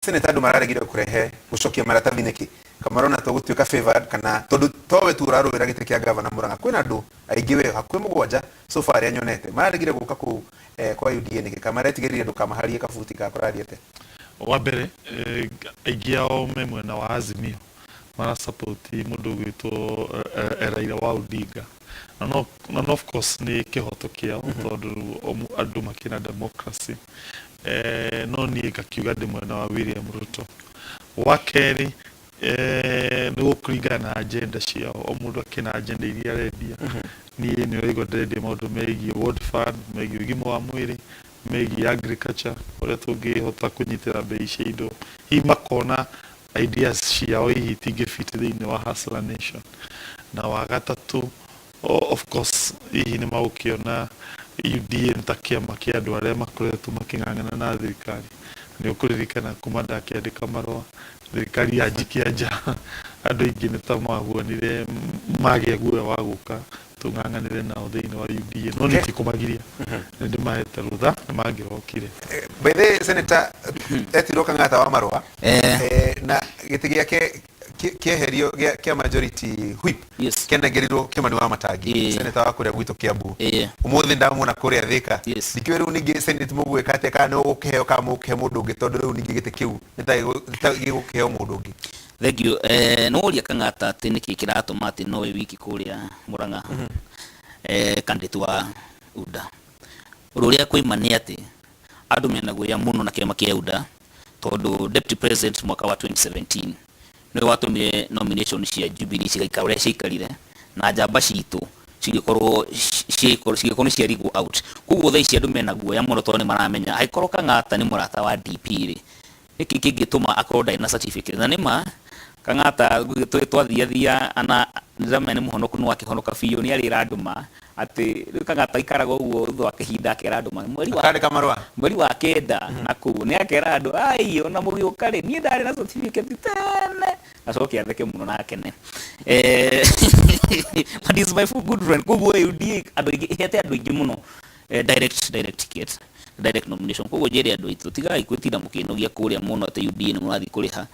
Senator, andũ mararegire kũrehe gũcokia maratathi nĩkĩ? Kamarona to gũtuĩka favored, kana tondũ towe tu ũrarũĩra gĩtĩ kĩa gavana Murang'a, kwĩna andũ aingĩ we hakuhĩ mũgwanja so far arĩa nyonete mararegire gũka kũu kwa UDA nĩkĩ? Kamaretigĩrire ndũkamaharie kabuti ka kũrathiĩ atĩa? Wa mbere, aingĩ ao me mwena wa Azimio, marasupport mũndũ ũgwĩtwo Raila wa Odinga. Na no of course nĩ kĩhoto kĩao, tondũ andũ makĩna democracy. No niĩ ngakiuga ndĩ mwena wa William Ruto. Wa kerĩ, nĩ gũkũringana na agenda ciao, o mũndũ akĩna agenda iria arendia. Niĩ nĩ ũraigua ndĩrendia maũndũ megiĩ ward fund, megiĩ ũgima wa mwĩrĩ, megiĩ agriculture, ũrĩa tũngĩhota kũnyitĩra bei cia indo. Hihi makona ideas ciao hihi itingĩfit thĩinĩ wa Hustler Nation. Na wa gatatũ, of course hihi nĩ magũkĩona UDA nĩ ta kĩama kĩa andũ arĩa makoretwo makĩng'ang'ana na thirikari. Nĩ ũkũririkana kuma ndakĩandĩka marũa, thirikari yanjikia nja, andũ aingĩ nĩ ta mahuanire magĩa guoya wa gũka tũng'ang'anĩre nao thĩinĩ wa UDA, no niĩ tikũmagiria, nĩ ndĩmahete rũtha nĩ mangĩrokire. By the way, Senator etirwo Kang'ata wa marũa na gĩtĩ gĩake kĩeherio kĩa majority whip kĩanengerirwo Kĩmani wa Matangi, senator wa kũrĩa gwitũ Kiambu. Ũmũthĩ ndamuona kũrĩa Thika. Ndikĩũĩ rĩu ningĩ Senate mũgwĩka atĩa, kana nĩ ũgũkĩheo kana mũgũkĩhe mũndũ ũngĩ, tondũ rĩu ningĩ gĩtĩ kĩu nĩ ta gĩgũkĩheo mũndũ ũngĩ. Thank you. Nĩ woria Kang'ata atĩ nĩkĩ kĩratũma atĩ nowe wiki kũrĩa Murang'a, candidate wa UDA. Ũndũ ũrĩa kwĩma nĩ atĩ andũ mena guoya mũno na kĩama kĩa UDA, tondũ deputy president mwaka wa 2017 nĩwe watũmire nomination cia Jubilee cigaikara ũrĩa ciaikarire, na njamba citũ cigĩkorwo nĩ ciarigwo out. Koguo thaa ici andũ mena guoya mũno, tondũ nĩ maramenya angĩkorwo Kang'ata nĩ mũrata wa DP rĩ, nĩkĩ kĩngĩtũma akorwo ndarĩ na certificate? Na nĩma Kang'ata twathiathia ana ndĩramenya nĩ mũhonoku, nĩ wakĩhonoka biũ, nĩ arĩra andũ ma atĩ rĩu Kang'ata aikaraga ũguo, thutha wa kĩhinda akera andũ ma mweri wa Akandĩka marũa. Mweri wa kenda na kũu nĩ akera andũ ai ona mũgĩũka rĩ, niĩ ndarĩ na certificate tene, acoke atheke mũno na akene. But he's my good friend. Koguo UDA andũ aingĩ ĩhete andũ aingĩ mũno direct ticket, direct nomination. Koguo njĩre andũ aitũ, tigai gwĩtinda mũkĩnogia kũrĩa mũno atĩ UDA nĩ mũrathiĩ kũrĩha.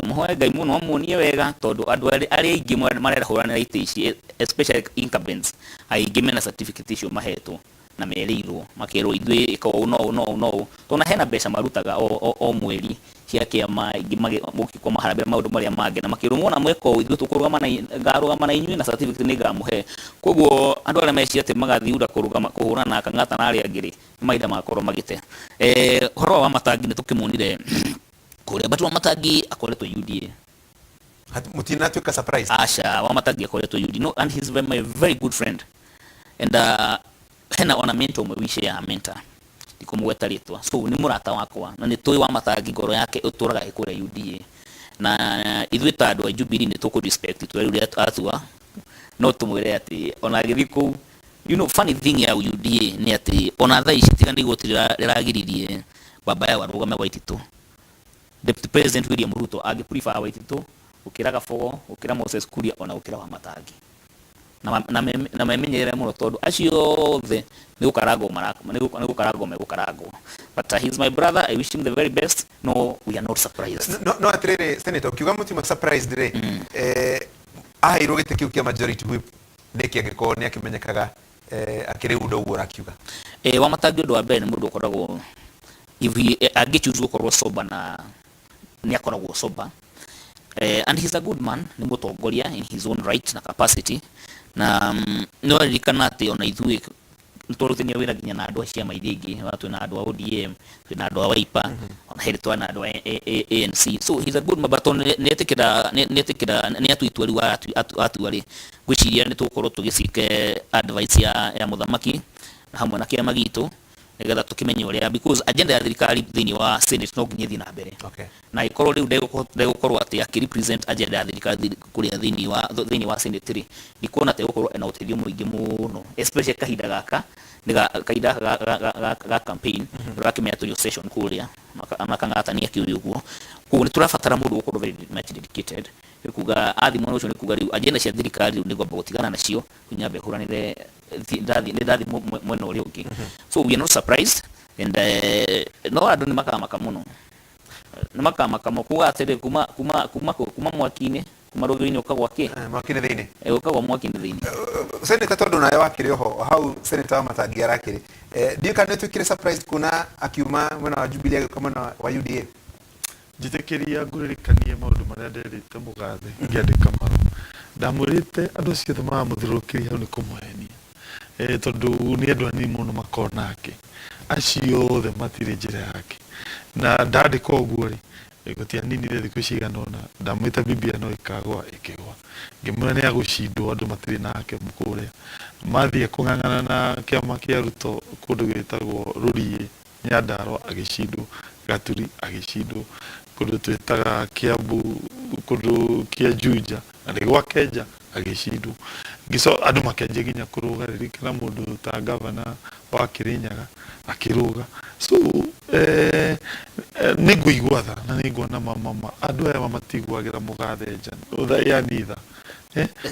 Mũhoe Ngai mũno amuonie wega, tondũ andũ arĩa aingĩ marehũranĩra itĩ ici, especially incumbents, aingĩ mena certificate icio mahetwo na merĩirwo, makerwo ithuĩ ĩka ũũ no ũũ no ũũ no ũũ, tondũ na hena mbeca marutaga o mweri cia kĩama, ingĩ mũgĩkwo maharambee maũndũ marĩa mangĩ, na makĩrwo mwona mweka ũũ, ithuĩ tũkũrũgama na ngarũgama na inyuĩ na certificate nĩ ngamũhe. Koguo andũ arĩa meciria atĩ magathiĩ UDA kũrũgama kũhũrana na Kang'ata na arĩa angĩ rĩ, nĩ mahinda magakorwo magĩte. Ũhoro wa Wamatangi nĩ tũkĩmuonire kũrĩa, but Wamatangi akoretwo UDA. Mũtinatuĩka surprise? Aca, Wamatangi akoretwo UDA, no, and he's very, my very good friend, and hena ona mentor ũmwe we share a mentor, ndikũmũgweta rĩtwa, so nĩ mũrata wakwa na nĩ tũĩ Wamatangi ngoro yake ĩtũraga ĩ kũrĩa UDA, na ithuĩ ta andũ a Jubilee nĩ tũkũ respect itua rĩu rĩa atua. No tũmwĩre atĩ ona agĩthiĩ kũu, funny thing ya UDA nĩ atĩ ona thaa ici, tiga nĩ igoti rĩragiririe baba yao arũgame Waititũ, Deputy President William Ruto angĩ prefer Waititũ gũkĩra Gabogo, gũkĩra Moses Kuria, ona gũkĩra Wamatangi. Na memenyerere mũno, tondũ acio othe nĩ gũkarangwo nĩ gũkarangwo megũkarangwo. But he's my brother, I wish him the very best. No, we are not surprised. No atĩrĩrĩ, Senator, ũkiuga mũtima surprised rĩ, aheirwo gĩtĩ kĩu kĩa majority whip nĩkĩ angĩkorwo nĩ akĩmenyekaga akĩrĩ UDA ũguo ũrakiuga? Wamatangi, ũndũ wa mbere, nĩ mũndũ ũkoragwo, if he angĩ choose gũkorwo sober, na nĩ akoragwo sober, and he's a good man, nĩ mũtongoria in his own right na capacity. Na nĩ waririkana atĩ ona ithuĩ nĩ twarutithania wĩra nginya na andũ a ciama iria ingĩ, twĩna andũ a ODM, twĩna andũ a Wiper, ona hĩndĩ twana andũ a ANC. So he's a good man, but tondũ nĩ etĩkĩra nĩ atua itua rĩu atua rĩ, ngwĩciria nĩ tũgũkorwo tũgĩcike advice ya mũthamaki na hamwe na kĩama gitũ, nĩgetha tũkĩmenye ũrĩa, because agenda ya thirikari thĩinĩ wa Senate no nginya ĩthiĩ na mbere. Na ĩkorwo rĩu ndegũkorwo atĩ akĩrepresent agenda ya thirikari kũrĩa thĩinĩ wa Senate rĩ, ndikuona atĩ egũkorwo ena ũteithio mũingĩ mũno, especially kahinda gaka nĩ kahinda ga campaign. Ũrakĩmenya tũrĩ o session kũrĩa na Kang'ata nĩ akĩũĩ ũguo. Koguo nĩ tũrabatara mũndũ gũkorwo very much dedicated. Nĩ kuga athi mwena ũcio, nĩ kuga rĩu agenda cia thirikari rĩu nĩ ngwamba gũtigana nacio, nyambe hũranĩre nĩ ndathi mwena ũrĩa ũngĩ. So we are not surprised, and no andũ nĩ makamaka mũno. Nĩ makamaka kuga atĩrĩ kuma kuma kuma kũ? Kuma mwaki-inĩ, kuma rũgĩo-inĩ ũkagwa kĩ? Mwaki-inĩ thĩinĩ. Ũkagwa mwaki-inĩ thĩinĩ. Senator, tondũ nawe wakĩrĩ oho hau senator wa Matangi arakĩrĩ, ndiũĩ kana nĩ ũtuĩkire surprised kuona akiuma mwena wa Jubilee agĩũka mwena wa UDA? Njĩtĩkĩria ngũririkanie maũndũ marĩa nderĩte mũgathe ngĩandĩka marũa. Ndamwĩrĩte andũ acio othe maramũthiũrũrũkĩria hau nĩ kũmũhenia, tondũ nĩ andũ anini mũno makoragwo nake. Acio othe matirĩ njĩra yake. Na ndandĩka ũguo rĩ, gũtianinire thikũ cigana ũna, ndamwĩta BBI no ĩkagũa, ĩkĩgũa. Ngĩmwĩra nĩ agũcindwo andũ matirĩ nake kũrĩa. Mathiĩ kũng'ang'ana na kĩama kĩa Ruto kũndũ gwĩtagwo Rũriĩ, Nyandarua agĩcindwo, Gaturi agĩcindwo, kũndũ twĩtaga Kiambu, kũndũ kĩa Juja na nĩ gwa Kenja agĩcindwo. Andũ makĩanjia nginya kũrũga, ririkana mũndũ ta ngavana wa Kĩrĩnyaga akĩrũga. So nĩ ngũigua tha na nĩ nguona ma ma ma andũ aya matiguagĩra mũgathe nja yani tha.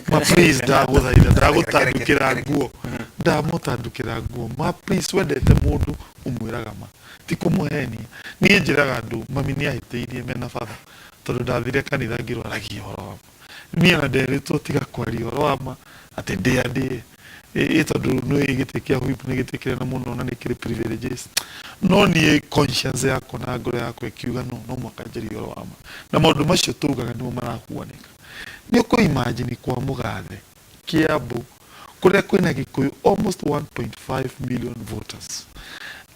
Ma please ndagũthaitha, ndagũtandukĩra nguo, ndamũtandukĩra nguo. Ma please, wendete mũndũ ũmwĩraga ma, ti kũmũhenia. Niĩ njĩraga andũ mami nĩ ahĩtĩirie mena batha tondũ ndathire kanitha ngĩrwo aragia ũhoro wa ma. Niĩ ona nderĩtwo tiga kwaria ũhoro wa ma atĩ ndĩa ndĩe. Ĩ tondũ nĩ gĩtĩ kĩa whip nĩ gĩtĩ kĩnene mũno na nĩ kĩrĩ privileges. No niĩ conscience yakwa na ngoro yakwa ĩkiuga no, no mũhaka njarie ũhoro wa ma. Na maũndũ macio taugaga nĩmo marahuanĩka. Nĩ ũkũ imagine kwa mũgathe Kiambu kũrĩa kwĩna Gĩkũyũ almost 1.5 million voters,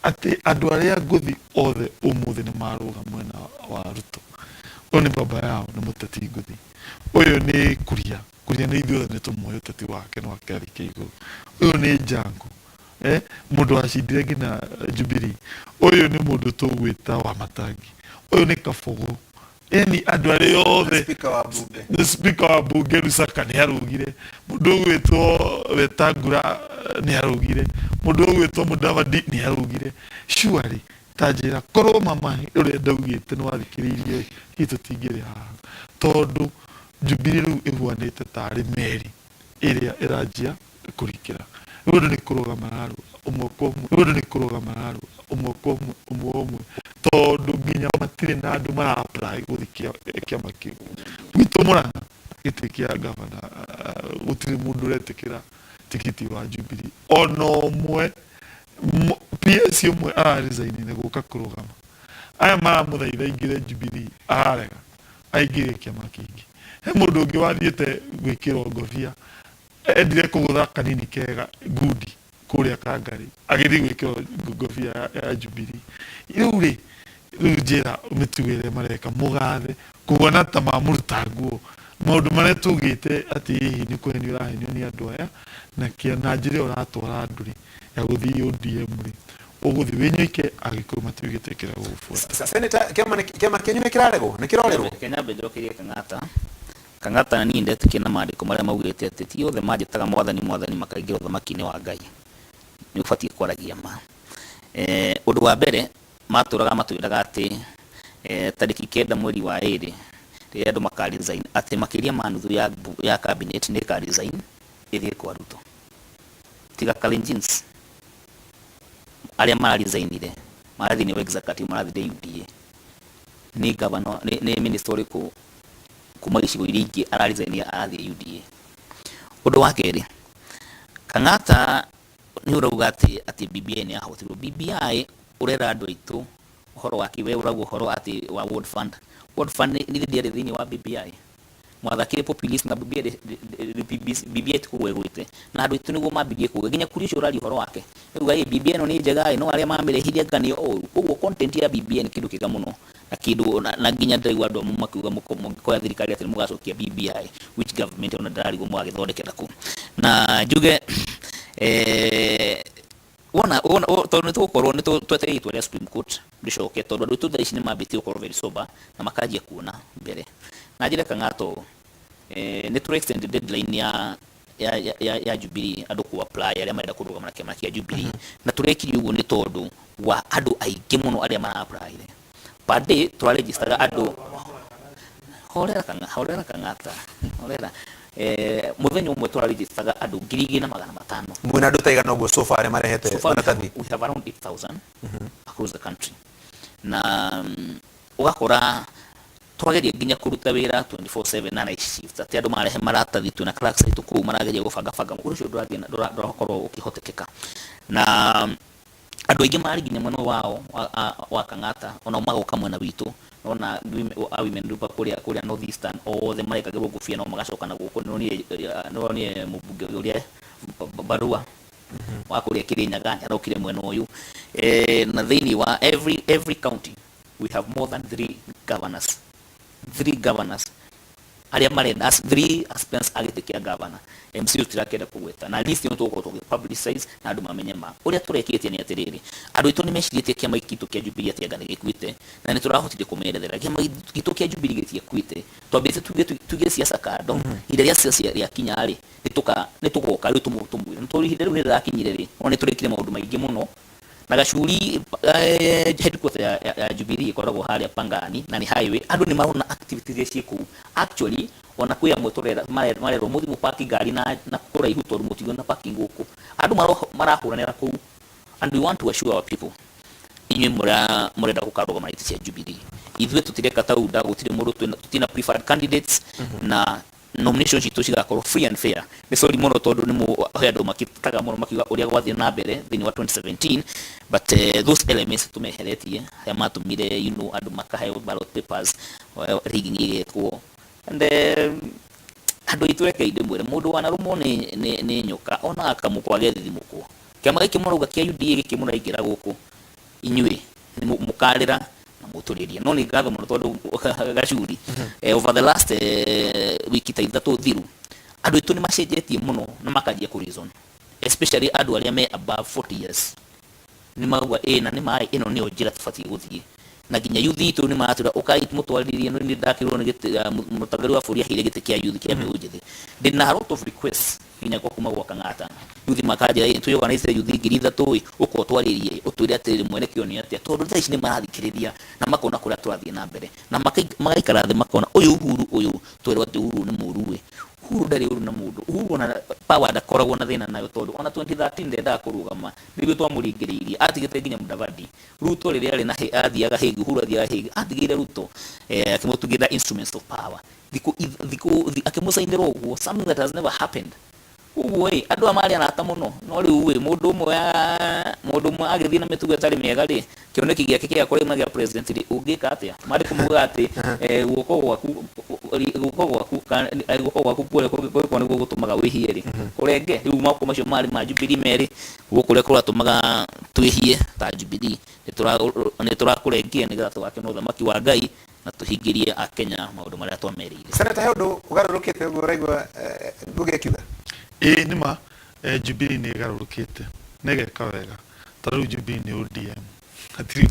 atĩ andũ arĩa ngũthi othe ũmũthĩ nĩ marũga mwena wa Ruto. Ũyũ nĩ baba yao, nĩ mũteti ngũthi. Ũyũ nĩ Kuria, Kuria nĩ ithuothe nĩ tũmũĩ ũteti wake nĩ wa kĩrathi kĩa igũrũ. Ũyũ nĩ Njangu, mũndũ wacindire nginya Jubilee. Ũyũ nĩ mũndũ tũgwĩta Wamatangi. Ũyũ nĩ Kabũgũ. Yani andũ arĩa othe, Speaker wa bunge. The speaker wa bunge Lusaka nĩ arugire, mũndũ ũgwĩtwo Wetangula nĩ arugire, mũndũ ũgwĩtwo Mudavadi nĩ arugire. Surely ta njĩra korwo mama ũrĩa ndaugĩte nĩ wathikĩrĩirie hihi tũtingĩrĩ haha, tondũ Jubilee rĩu ĩhuanĩte tarĩ meri ĩrĩa ĩranjia kũrikĩra. Rĩu andũ nĩ kũrũga mararũga ũmwe kwa ũmwe, rĩu andũ nĩ kũrũga mararũga ũmwe kwa ũmwe, ũmwe ũmwe, tondũ nginya matirĩ na andũ mara apply gũthiĩ kĩama kĩu. Gwitũ Mũrang'a gĩtĩ kĩa gavana gũtirĩ mũndũ ũretĩkĩra tikiti wa Jubilee ona ũmwe. PS ũmwe araricainire gũka kũrũgama, aya maramũthaitha aingĩre Jubilee ararega, aingĩre kĩama kĩngĩ. He mũndũ ũngĩ wathiĩte gwĩkĩrwo ngobia, endire kũgũtha kanini kega ngundi kũrĩa Kangarĩ, agĩthiĩ gwĩkĩrwo ngobia ya Jubilee. Rĩu rĩ, rĩu njĩra mĩtugo ĩrĩa mareka mũgathe kuona ta mamũruta nguo, maũndũ marĩa tugĩte atĩ hihi nĩ kũhenio ũrahenio nĩ andũ aya, na kĩa na njĩra ĩyo ũratwara andũ rĩ ya gũthiĩ ODM rĩ, ũgũthiĩ wĩnyũike Agĩkũyũ matiũgĩtĩkĩra gũgũbuata. Senator, kĩama kĩanyu nĩ kĩraregwo, nĩ kĩrorerwo? Reke nyambe njokerie Kang'ata. Kang'ata niĩ ndetĩkia na maandĩko marĩa maugĩte atĩ ti othe manjĩtaga mwathani mwathani makaingĩra ũthamaki-inĩ wa Ngai. Nĩ ũbatiĩ kwaragia ma. Ũndũ wa mbere matũraga matwĩraga atĩ tarĩki 9 mweri wa 2 rĩrĩa andũ maka resign, atĩ makĩria ma nuthu ya cabinet nĩ ĩka resign ĩthiĩ kwa Ruto. Tiga Kalenjins arĩa mara resignire marathiĩ nĩ executive, marathire UDA. Nĩ governor, nĩ minister ũrĩkũ kuma gĩcigo iria ingĩ ara resign arathiĩ UDA? Ũndũ wa kerĩ, Kang'ata nĩ ũrauga atĩ BBI nĩ yahotirwo. BBI ũrera andũ aitũ ũhoro wa kĩ? We ũrauga ũhoro atĩ wa World Fund. World Fund nĩ ndĩarĩ thĩinĩ wa BBI. Mwathakire populist na BBI, BBI ti kũgwa ĩgwĩte. Na andũ aitũ nĩguo mambirie kuga nginya kuri ũcio ũraria ũhoro wake. Rĩu ĩ BBI ĩno nĩ njega ĩ, no arĩa mamĩrehire anga nĩo oru. Koguo content ya BBI nĩ kĩndũ kĩega mũno. Na kĩndũ na nginya ndĩraigua andũ amwe makiuga mũngĩkoya thirikari atĩ nĩ mũgacokia BBI, which government ona ndĩrarigwo mũgagĩthondekera kũ. Na njuge wona wona tondũ nĩ tũgũkorwo nĩ twetereire itua rĩa Supreme Court rĩcoke, tondũ andũ aitũ thaa ici nĩ mambĩtie gũkorwo very sober na makanjia kuona mbere. Na njĩre Kang'ata ũũ, nĩ tũra extend deadline ya Jubilee andũ kũ apply arĩa marenda kũrũgama na kĩama kĩa Jubilee. Na tũrekire ũguo nĩ tondũ wa andũ aingĩ mũno arĩa mara apply. Per day tũraregistaga andũ. Horera Kang'ata, horera Kang'ata, horera. Mũthenya ũmwe tũraregistaga andũ 2,500. Mwĩna andũ ta igana ũguo so far arĩa marehete So far maratathi? we have around 8,000 across the country. Na Ũgakora twageria nginya kũruta wĩra 24/7 na night shift, atĩ andũ marehe maratathi, twĩna clerks aitũ kũu marageria gũbanga banga ũndũ ũcio, ndũrathiĩ ndũrakorwo ũkĩhotekeka. Na andũ aingĩ marĩ nginya mwena ũyũ wao wa Kang'ata, onao magoka mwena witũ. Nona a women rep kũrĩa North Eastern othe marekagĩrwo ngũbia, no magacoka na gũkũ. Nĩronire mũmbunge ũrĩa Barua wa kũrĩa Kirinyaga nĩarokire mwena ũyũ. Na thĩinĩ wa every county we have more than three governors, three governors arĩa marenda as three aspirants a gĩtĩ kĩa governor. MC tũtirakĩenda kũgweta na list ĩno tũgũkorwo tũgĩ publicize na andũ mamenye ma ũrĩa tũrekĩtie. Nĩ atĩrĩrĩ, andũ aitũ nĩ mecirĩtie kĩama gitũ kĩa Jubilee atĩ anga nĩ gĩkuĩte, na nĩ tũrahotire kũmerethera kĩama gitũ kĩa Jubilee gĩtiakuĩte. Twambĩte tuge siasa kando, ihinda rĩa siasa rĩakinya rĩ, nĩ tũgoka rĩu tũmwĩre. Nĩ tondũ ihinda rĩu nĩ rĩrakinyire rĩ, ona nĩ tũrekire maũndũ maingĩ mũno na Gacuri. Headquarter ya Jubilee ĩkoragwo harĩa Pangani na nĩ highway. Andũ nĩ marona activities iria ciĩ kũu. Actually, ona kwĩ amwe tũrera marerwo mũthiĩ mũpaki ngari na kũraihu tondũ mũtigona parking gũkũ. Andũ marahũranĩra kũu, and we want to assure our people, inyuĩ mũrenda gũkarũgama itĩ cia Jubilee, ithuĩ tũtireka ta UDA, gũtirĩ mũndũ tũtina preferred candidates, na nomination citũ cigakorwo free and fair. Nĩ sorry mũno tondũ nĩ he andũ makĩtaga mũno makiuga ũrĩa gwathiĩ na mbere thĩinĩ wa 2017, but those elements tũmeheretie arĩa matũmire andũ makaheo ballot papers, rigging ĩgekwo. And andũ aitũ, reke ndĩmwĩre, mũndũ wanarũmwo nĩ nyoka ona akamũkwo agethithimũkwo. Kĩama gĩkĩ mũrauga kĩa UDA gĩkĩ mũraingĩra gũkũ, inyuĩ nĩ mũkarĩra na mũtũrĩrie. No nĩ ngatho mũno tondũ Gacuri, over the last wiki ta 3 thiru, andũ aitũ nĩ macenjetie mũno na makanjia kũ reason, especially andũ arĩa me above 40 years nĩ mauga ĩ na nĩ maĩ ĩno nĩyo njĩra tũbatiĩ gũthiĩ. Na nginya youth itũ nĩ maratwĩra ũkai mũtwarĩrie. Nĩ ndakĩrwo nĩ gĩtĩ mũtongoria wa bũrũri aheire gĩtĩ kĩa youth kĩa mbeũ njĩthĩ. Ndĩna a lot of requests nginya gwa kuma gwa Kang'ata, youth makanjĩra, "Ĩ, twĩ organize youth 3000 ĩ, ũka ũtwarĩrie, ũtwĩre atĩrĩrĩ mwene kĩo nĩ atĩa," tondũ thaa ici nĩ marathikĩrĩria na makona kũrĩa tũrathiĩ na mbere, na magaikara thĩ makona ũyũ Uhuru ũyũ twerwo atĩ Uhuru nĩ mũũru ĩ. Uhuru ndarĩ ũru na mũndũ. Uhuru ona power ndakoragwo na thĩna nayo, tondũ ona 2013 ndendaga kũrũgama, nĩguo twamũringĩrĩirie. Atigĩte nginya Mudavadi. Ruto rĩrĩa arĩ na athiaga Hague, Uhuru athiaga Hague atigĩire Ruto, akĩmũtugĩra instruments of power thikũ akĩmũcainĩra ũguo, something that has never happened. Ũguo ĩ andũ aya marĩ arata mũno, no rĩu ĩ mũndũ ũmwe agĩthiĩ na mĩtugo ĩtarĩ mĩega rĩ, kĩoneki gĩake kĩa kũrĩma gĩa president rĩ, ũngĩka atĩa? Marĩ kũmuga atĩ guoko gwaku kũrĩa kũngĩkorwo nĩguo gũtũmaga wĩhie rĩ, kũrenge. Rĩu moko macio marĩ ma Jubilee merĩ, guoko kũrĩa kũratũmaga twĩhie ta Jubilee nĩ tũrakũrengia nĩgetha tũgakena ũthamaki wa Ngai na tũhingĩrie Akenya maũndũ marĩa twamerĩire. Senator, he ũndũ ũgarũrũkĩte ũguo ũraigua Ngugi akiuga? Ĩĩ, nĩ ma Jubilee nĩ ĩgarũrũkĩte na ĩgeka wega. Ta rĩu Jubilee nĩ ODM, hatirĩ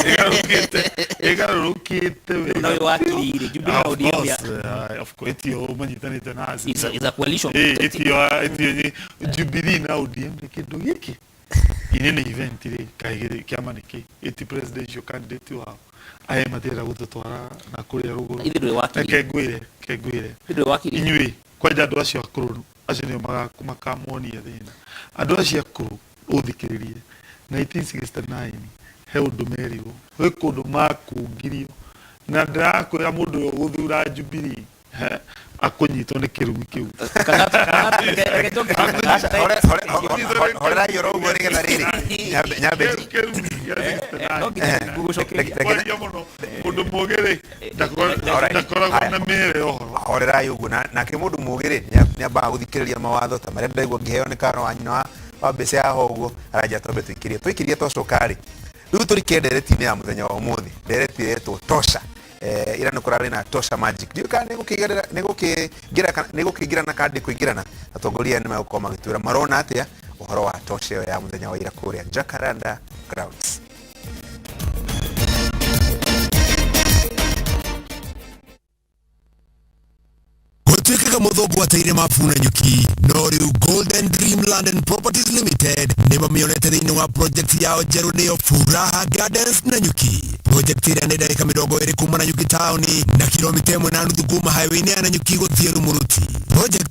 ĩgarũrũkĩte, ĩgarũrũkĩte wega. Na ũyũ wakiri rĩ, Jubilee na Of ODM course, of course, ĩtio manyitanĩte na Azimio. Is a coalition. Ĩ, ĩtio Jubilee na ODM nĩ kĩndũ gĩkĩ inene. Event rĩ, kaĩ kĩama nĩ kĩ ĩti presidential candidate wao aya matirenda gũtũtwara na kũrĩa rũgũrũ. Ithuĩ ndũrĩ wakiri. Reke ngwĩre. Ithuĩ ndũrĩ wakiri. Inyuĩ kwanja andũ acio akũrũ, acio nĩo makamuonia thĩna. Andũ acio akũrũ, ũthikĩrĩrie, 1969 he ũndũ merirwo, gwĩ kũndũ makungirio, na ndĩrakwĩra mũndũ ũyũ ũgũthura Jubilee akũnyitwo nĩ kĩrumi kĩu. Reke njoke Kang'ata. Horerai oro ũguo nĩgetha rĩrĩ nyambe Kĩrumi gĩa 69. No nginya ngũgũcokeria. Kwaria mũno mũndũ mũgĩ rĩ Alright. ndakoragwo Haya. na mĩere ũhoro. Horerai ũguo. Nake mũndũ mũgĩ rĩ, nĩambaga gũthikĩrĩria mawatho ta marĩa ndĩraigua ngĩheo nĩ karo wa nyina wa mbeca yaho ũguo aranjia. Twambe tũikĩrie, tũikĩrie, twacoka rĩ, rĩu tũrike ndereti-inĩ ya mũthenya wa ũmũthĩ. Ndereti ĩretwo Tosha. Ira nĩ kũrarĩ na Tosha Magic, ndiũĩ kana nĩgũkĩingĩrana kana ndĩkũingĩrana. Atongoria aya nĩ megũkorwo magĩtwĩra marona atĩa ũhoro wa Tosha ĩyo ya mũthenya wa ira kũrĩa Jacaranda Grounds. Gũtuĩkaga mũthũngũ ateire mabu na nyuki, no rĩu Golden Dream Land and Properties Limited nĩ mamĩonete thĩinĩ wa project yao njerũ, nĩyo Furaha Gardens na Nyuki. Project ĩrĩa nĩ ndagĩka 20 kuma na Nyuki taũni na kilomita 1.5 kuma highway-inĩ ya Nanyuki gũthiĩ Rumuruti. Project